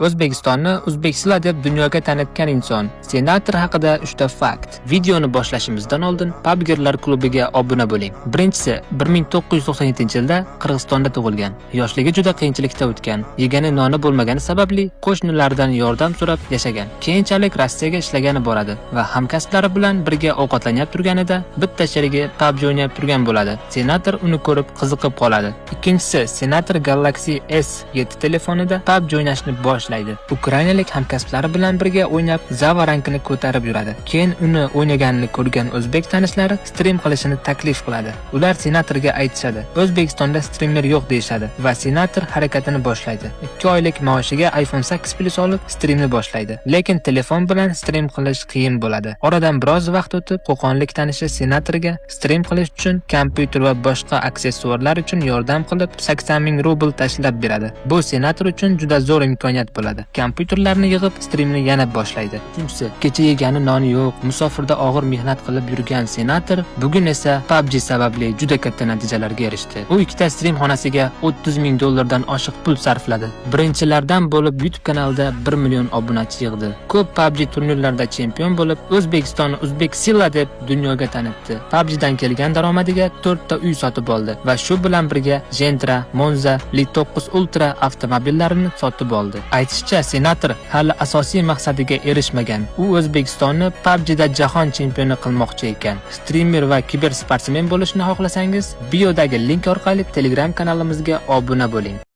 O'zbekistonni "O'zbeksila" deb dunyoga tanitgan inson. Senator haqida 3 ta fakt. Videoni boshlashimizdan oldin Pubgerlar klubiga obuna bo'ling. Birinchisi, 1997-yilda Qirg'izistonda tug'ilgan. Yoshligi juda qiyinchilikda o'tgan. Yegani noni bo'lmagani sababli qo'shnilaridan yordam so'rab yashagan. Keyinchalik Rossiyaga ishlagani boradi va hamkasblari bilan birga ovqatlanib turganida bitta sherigi PUBG o'ynab turgan bo'ladi. Senator uni ko'rib qiziqib qoladi. Ikkinchisi, senator Galaxy S7 telefonida PUBG o'ynashni boshlaydi. Ukrainalik hamkasblari bilan birga o'ynab, Zava rankini ko'tarib yuradi. Keyin uni o'ynaganini ko'rgan o'zbek tanishlari stream qilishini taklif qiladi. Ular senatorga aytishadi. O'zbekistonda streamer yo'q, deyishadi va senator harakatini boshlaydi. 2 oylik maoshiga iPhone 8 Plus olib, streamni boshlaydi. Lekin telefon bilan stream qilish qiyin bo'ladi. Oradan biroz vaqt o'tib, qo'qonlik tanishi senatorga stream qilish uchun kompyuter va boshqa aksessuarlar uchun yordam qilib, 80 ming rubl tashlab beradi. Bu senator uchun juda zo'r imkoniyat bo'ladi. Kompyuterlarni yig'ib, streamni yana boshlaydi. Uchinchisi, kecha yegani noni yo'q, musofirda og'ir mehnat qilib yurgan senator bugun esa PUBG sababli juda katta natijalarga erishdi. U ikkita stream xonasiga 30 ming dollardan oshiq pul sarfladi. Birinchilardan bo'lib YouTube kanalida 1 million obunachi yig'di. Ko'p PUBG turnirlarida chempion bo'lib, O'zbekistonni "O'zbeksila" deb dunyoga tanitdi. PUBGdan kelgan daromadiga 4 ta uy sotib oldi va shu bilan birga Gentra, Monza, Li 9 Ultra avtomobillarini sotib oldi. Aytishicha, senator hali asosiy maqsadiga erishmagan. U O'zbekistonni PUBGda jahon chempioni qilmoqchi ekan. Streamer va kibersportsmen bo'lishni xohlasangiz, biodagi link orqali Telegram kanalimizga obuna bo'ling.